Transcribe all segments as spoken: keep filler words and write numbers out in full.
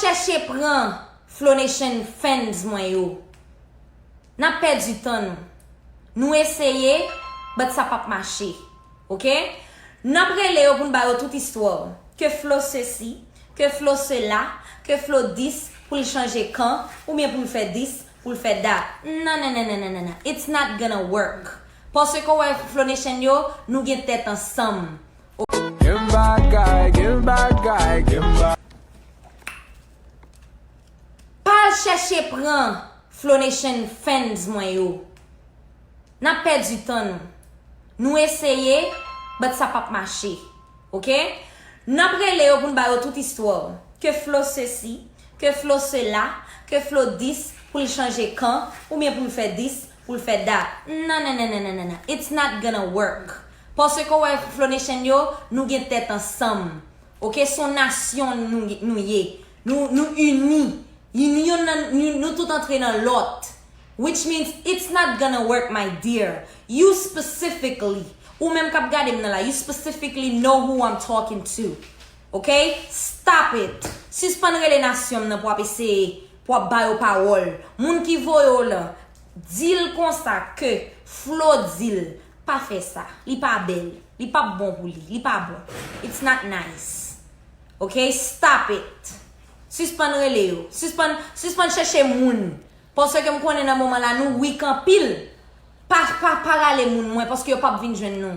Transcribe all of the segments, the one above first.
Chèche pran Flow Nation fans mwen yo. N ap pèdi tan nou. Nou eseye, but sa p ap mache. Oke? N ap rele yo pou n ba yo tout istwa. Ke Flo sesi, ke Flo sela, ke Flo dis pou l chanje kan, oubyen pou l fè dis, pou l fè dat. Non, non, non, non, non, non, non. It's not gonna work. Paske w wè Flow Nation yo, nou gen tèt ansanm. Gen bagay, gen bagay, gen bagay. Pa al chèche pran Flow Nation fans mwen yo. N ap pèdi tan nou. Nou eseye, but sa p ap mache. Oke? N ap rele yo pou n ba yo tout istwa. Ke Flo sesi, ke Flo sela, ke Flo dis pou l chanje kan, oubyen pou l fè dis, pou l fè dat. Non, non, non, non, non, non, non. It's not gonna work. Paske w wè Flow Nation yo, nou gen tèt ansanm. Oke? Se yon nasyon nou, nou ye. Nou, nou ini. Ini youn nan, nou, nou tout antre nan lòt. Which means it's not gonna work, my dear. You specifically. Ou menm k ap gade m nan la, you specifically know who I'm talking to. Oke? Stop it. Sispann rele nasyon m nan pou w ap eseye, pou w ap ba yo pawòl. Moun ki voye w lan, di l konsa ke Flo di l, pa fè sa. Li pa bèl. Li p ap bon pou li. Li pa bon. It's not nice. Oke? Stop it. Sispann rele yo. Sispann, sispann chèche moun. Paske m konnen nan moman la, nou weak anpil. Pa, pa, pa rale moun mwen, paske yo p ap vin jwenn nou.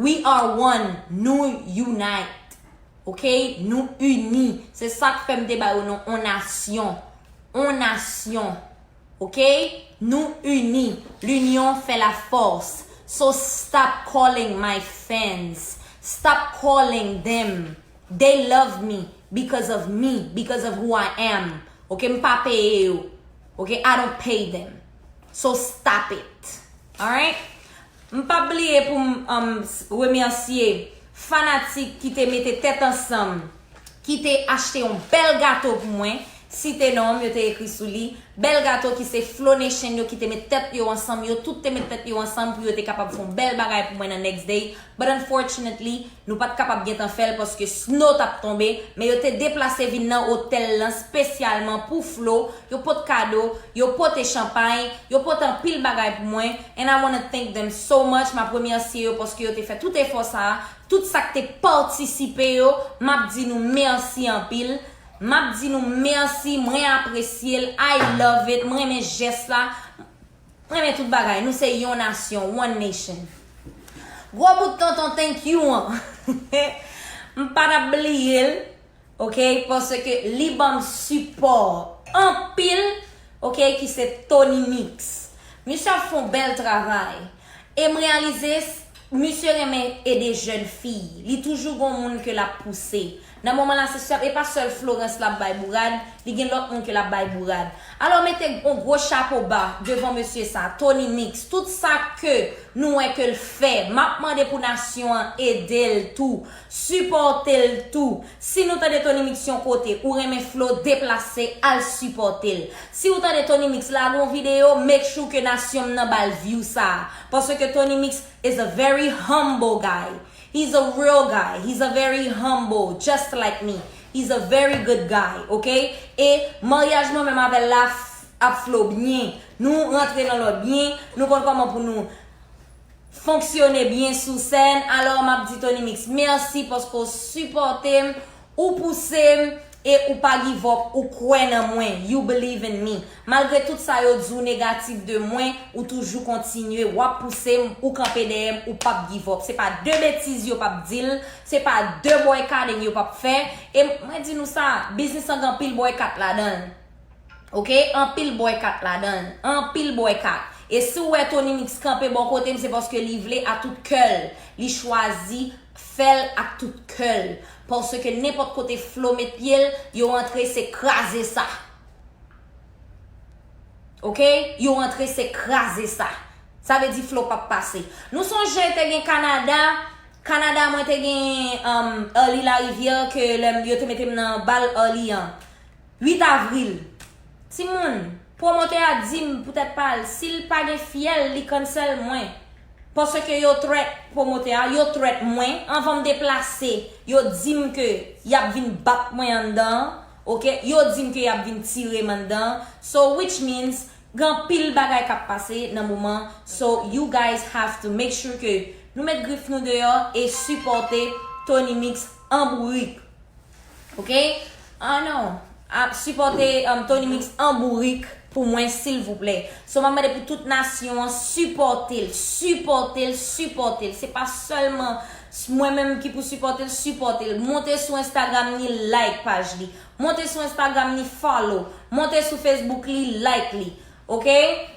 We are one. Nou unite. Oke? Nou ini. Se sa k fè m te ba yo non on nasyon. On nasyon. Oke? Nou ini. L'union fait la force. So stop calling my fans. Stop calling them. They love me because of me, because of who I am. Oke? M pa peye yo. Oke? I don't pay them. So stop it. Alright? M p ap bliye pou m, um, s-, remèsye fanatik ki te mete tèt ansanm, ki te achte yon bèl gato pou mwen. Site non m, yo te ekri sou li. Bèl gato ki se Flow Nation yo ki te met tèt yo ansanm. Yo tout te met tèt yo ansanm pou yo te kapab fè yon bèl bagay pou mwen nan next day. But unfortunately, nou pa t kapab gentan fè l paske snow t ap tonbe, men yo te deplase vin nan otèl lan espesyalman pou Flo. Yo pote kado, yo pote chanpay, yo pote anpil bagay pou mwen. And I wanna thank them so much. M ap remèsye yo paske yo te fè tout efò sa a. Tout sa k te patisipe yo, m ap di nou mèsi anpil. M ap di nou mèsi, mwen apresye l. I love it. Mwen renmen jès la. Mwen renmen tout bagay. Nou se yon nasyon, one nation. Gwo bout tonton thank you an. M pa t ap bliye l, oke, paske li ban m sipò anpil, oke, ki se Tony Mix. Misye ap fè yon bèl travay. E m reyalize, s-, misye renmen ede jèn fi. Li toujou gon moun ke l ap pouse. Nan moman la, se sèl, e pa sèl Florence l ap bay bourad, li gen lòt moun ke l ap bay bourad. Alò, mete yon gwo chapo ba devan mesye sa, Tony Mix. Tout sa ke nou wè ke l fè, m ap mande pou nasyon an ede l tou, sipòte l tou. Si nou tande Tony Mix yon kote, ou renmen Flo, deplase, al sipòte l. Si ou tande Tony Mix lage yon videyo, make sure ke nasyon m nan ba l view sa a. Paske Tony Mix is a very humble guy. He's a real guy. He's a very humble, just like me. He's a very good guy, oke? E maryaj mwen menm avè l la f-, ap flow byen. Nou rantre nan lòt byen, nou konn kòman pou nou fonksyone byen sou sèn. Alò, m ap di Tony Mix mèsi paske w sipòte m, ou pouse m, e ou pa give up, ou kwè nan mwen. You believe in me. Malgre tout sa yo di w negatif de mwen, ou toujou kontinye, w ap pouse m, ou kanpe dèyè m, ou p ap give up. Se pa de betiz yo p ap di l, se pa de boycotting yo p ap fè. E mwen di nou sa, biznis lan gen anpil boycott ladan l. Oke? Anpil boycott ladan l. Anpil boycott. E si w wè Tony Mix kanpe bò kote m, se paske li vle a tout kè l. Li chwazi fè l ak tout kè l. Paske nenpòt kote Flo met pye l, yo antre se kraze sa. Oke? Yo antre se kraze sa. Sa vle di Flo p ap pase. Nou sonje te gen Kanada. Kanada, mwen te gen, um, Arly Larivière ke lè m, yo te mete m nan bal Arly an. Uit avril. Timoun, pwomotè a di m poutèt pa l, si l pa gen fyèl, li cancel mwen. Paske yo threat pwomotè a, yo threat mwen. Anvan m deplase, yo di m ke y ap vin bat mwen anndan an. Ok, yo di m ke y ap vin tire m anndan. So, which means, gen anpil bagay k ap pase nan moman. So, you guys have to make sure ke nou met grif nou deyò e sipòte Tony Mix an bourik. Ok? Ah non. Ap sipòte um, Tony Mix an bourik pou mwen, silvouplè. So, m ap mande pou tout nasyon an sipòte l, sipòte l, sipòte l. Se pa sèlman s- mwen menm ki pou sipòte l, sipòte l. Monte sou Instagram ni, like paj li. Monte sou Instagram ni, follow. Monte sou Facebook li, like li. Ok?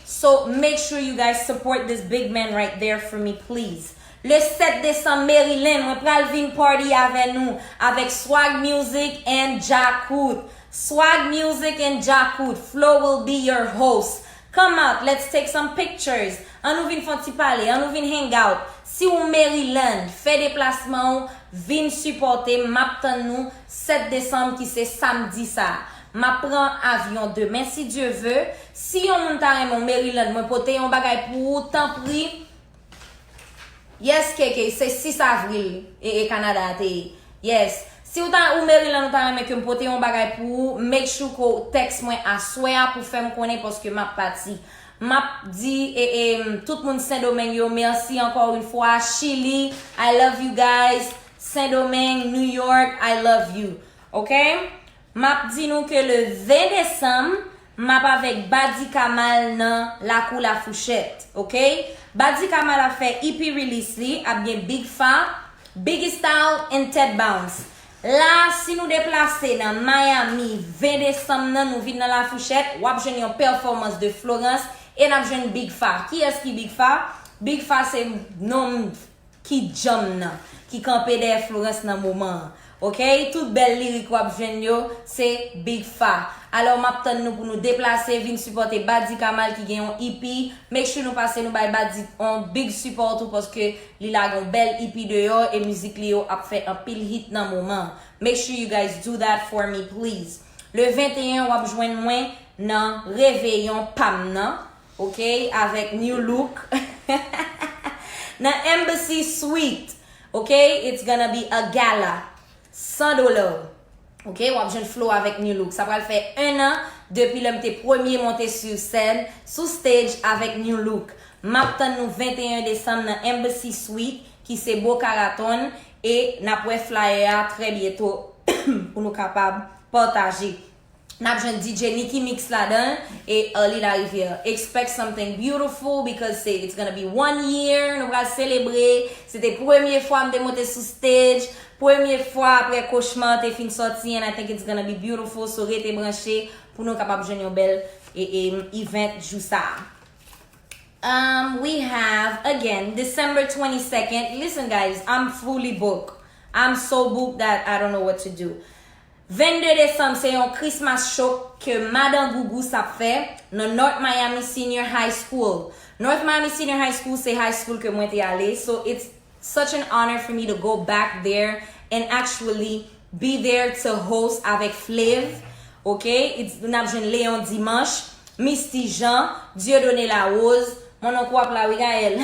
So, make sure you guys support this big man right there for me, please. Le sèt desanm, Maryland, mwen pral vin party avè nou, avèk Swag Music and Djakout. Swag Music and Djakout. Flo will be your host. Come out, let's take some pictures. An nou vin fè yon ti pale, an nou vin hang out. Si w Maryland, fè deplasman w, vin sipòte m, m ap tann nou sèt desanm ki se samdi sa a. M ap pran avyon demen si Dye ve. Si yon moun ta renmen w Maryland, mwen pote yon bagay pou ou, tanpri. Yes, K K, se sis avril e, e Kanada a te ye. Yes. Si w ta ou Maryland, ou ta renmen ke m pote yon bagay pou ou, make sure ke w text mwen aswè a pou fè m konnen paske m ap pati. M ap di e, e, tout moun Sendomeng yo, mèsi ankò yon fwa. Chili, I love you guys. Sendomeng, New York, I love you. Ok? M ap di nou ke le ven desanm, m ap avèk Badi Kamal nan Lakou Lafouchèt, ok? Badi Kamal ap fè E P release li, ap gen Big Fa, Biggie Style and Ted Bounce. La, si nou deplase nan Miami ven desanm nan, nou vin nan Lafouchèt, w ap jwenn yon pèfòmans de Florence e n ap jwenn Big Fa. Kiyès ki Big Fa? Big Fa se nonm ki djanm nan, ki kanpe dèyè Florence nan moman an. Ok? Tout bèl lirik w ap jwenn yo, se Big Fa. Alò, m ap tann nou pou nou deplase, vin sipòte Badi Kamal ki gen yon E P. Make sure nou pase nou bay Badi yon big sipò tou, paske li lage yon bèl E P deyò, e mizik li yo ap fè anpil hit nan moman an. Make sure you guys do that for me, please. Le venteyen, w ap jwenn mwen nan reveyon pa m nan, ok, avèk New Look. Nan Embassy Suite, ok, it's gonna be a gala. San dola. Ok, w ap jwenn Flo avèk New Look. Sa pral fè en an depi lè m te premye monte sou sèn, sou stage avèk New Look. M ap tann nou venteyen desanm nan Embassy Suite, ki se Boca Raton, e n ap wè flyer a trè byento pou nou kapab pataje. N ap jwenn D J Nicky Mix ladan l e Arly Larivière. Expect something beautiful because say it's gonna be one year. Nou pral selebre. Se te premye fwa m te monte sou stage. Premye fwa apre kochma an te fin sòti, and I think it's gonna be beautiful. So rete branche pou nou kapab jwenn yon bèl e, e, event jou sa a. Um, we have, again, December twenty-second. Listen, guys, I'm fully booked. I'm so booked that I don't know what to do. Vennde desanm, se yon Christmas show ke Madan Gougous ap fè nan North Miami Senior High School. North Miami Senior High School se high school ke mwen te ale, so it's such an honor for me to go back there and actually be there to host avèk Flav. Ok, it's, n ap jwenn Leon Dimanche, Misty Jean, Dieudonné Larose. Mon oncle ap la wi, Gaël.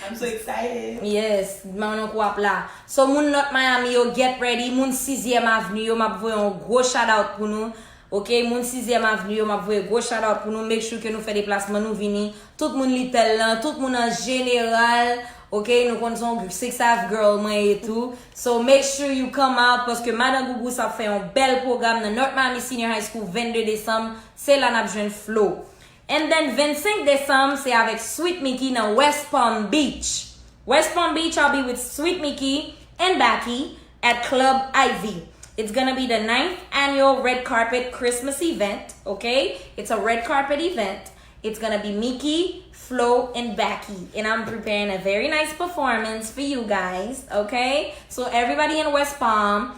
I'm so excited. Yes, mon oncle ap la. So moun North Miami yo, get ready. Moun sizyèm Avni yo, m ap voye yon gwo shout out pou nou. Ok, moun sizyèm Avni yo, m ap voye gwo shout out pou nou. Make sure ke nou fè deplasman, nou vini. Tout moun Little lan, tout moun an jeneral. Ok, nou konn se yon six Ave girl mwen ye tou. So make sure you come out paske Madan Gougous ap fè yon bèl pwogram nan North Miami Senior High School vennde desanm. Se la n ap jwenn Flo. And then vennsenk desanm, se avèk Sweet Micky nan West Palm Beach. West Palm Beach, I'll be with Sweet Micky and Backy at Club Ivy. It's gonna be the ninth annual red carpet Christmas event, okay? It's a red carpet event. It's gonna be Mickey, Flo, and Backy. And I'm preparing a very nice performance for you guys, okay? So everybody in West Palm,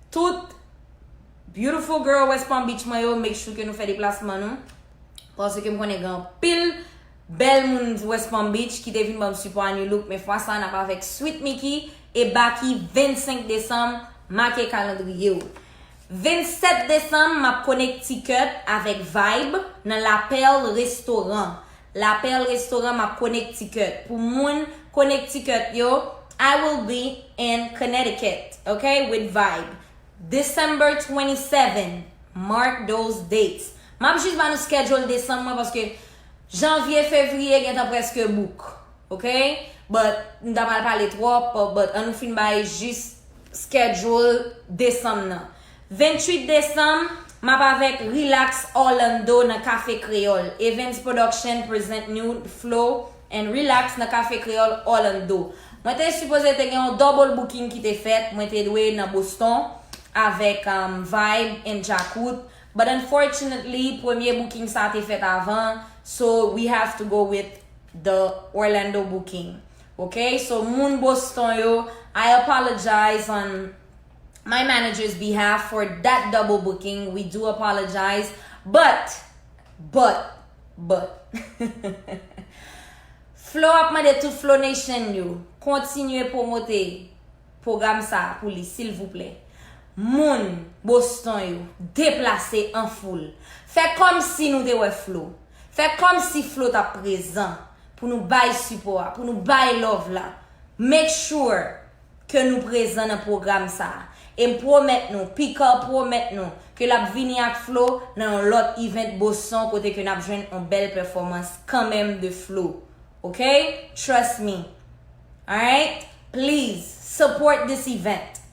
tout beautiful girl West Palm Beach mwen yo, make sure ke nou fè deplasman nou. Paske m konnen gen anpil bèl moun West Palm Beach ki te vin ban m sipò a New Look, men fwa sa a n ap avèk Sweet Micky e Backy vennsenk desanm, make kalandriye w. Vennsèt desanm, m ap Connecticut avèk Vibe nan La Perle Restaurant. La Perle Restaurant, m ap Connecticut. Pou moun Connecticut yo, I will be in Connecticut, okay, with Vibe. December twenty-seven, mark those dates. M ap jis ba nou schedule desanm mwen paske janvye, fevriye gentan prèske book. Ok? But m ta pral pale twòp, but an nou fin bay jis schedule desanm nan. Venntuit desanm, m ap avèk Relax Orlando nan Kafe Kreyòl. Evans Production present nou Flo and Relax nan Kafe Kreyòl Orlando. Mwen te sipoze te gen yon double booking ki te fèt. Mwen te dwe nan Boston avèk um, Vibe and Djakout. But unfortunately, premye booking sa te fèt avan. So we have to go with the Orlando booking. Ok? So moun Boston yo, I apologize on my manager's behalf for that double booking. We do apologize. But, but, but. Flo ap mande tout Flo Nation yo kontinye pwomote pwogram sa pou li, silvouplè. Moun Boston yo, deplase an foul. Fè kòmsi nou te wè Flo. Fè kòmsi Flo t ap prezan pou nou bay sipò a, pou nou bay love la. Make sure ke nou prezan nan pwogram sa a. E m pwomèt nou, Pika pwomèt nou ke l ap vini ak Flo nan yon lòt event Boston kote ke n ap jwenn yon bèl pèfòmans kanmenm de Flo. Ok? Trust me. Alright? Please support this event.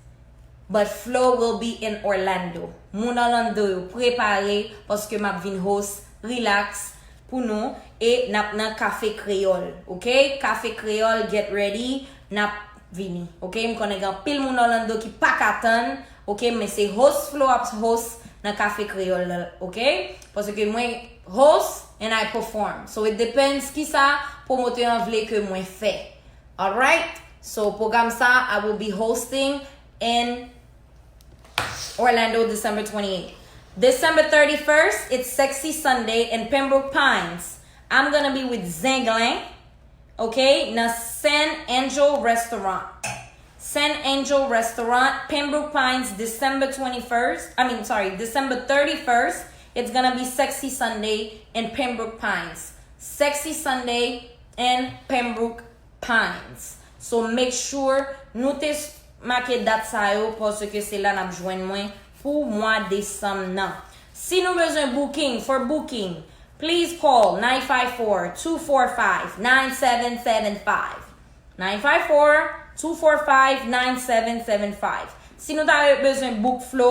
But Flo will be in Orlando. Moun Orlando yo, prepare paske m ap vin host Relax pou nou e n ap nan Kafe Kreyòl. Ok? Kafe Kreyòl, get ready, n ap vini. Ok? M konnen gen anpil moun Orlando ki pa ka tann. Ok? Men se host Flo ap host nan Kafe Kreyòl la. Ok? Paske mwen host and I perform. So it depends kisa pwomotè an vle ke mwen fè. Alright? So pwogram sa I will be hosting in Orlando December twenty-eighth. December thirty-first, it's Sexy Sunday in Pembroke Pines. I'm gonna be with Zenglen, ok, nan San Angel Restaurant. San Angel Restaurant, Pembroke Pines, December twenty-first. I mean, sorry, December thirty-first. It's gonna be Sexy Sunday in Pembroke Pines. Sexy Sunday in Pembroke Pines. So make sure nou te make dat sa yo paske se la n ap jwenn mwen pou mwa desanm nan. Si nou bezwen booking, for booking, please call nine five four, two four five, nine seven seven five. Nine five four, two four five, nine seven seven five. Si nou ta bezwen book Flo,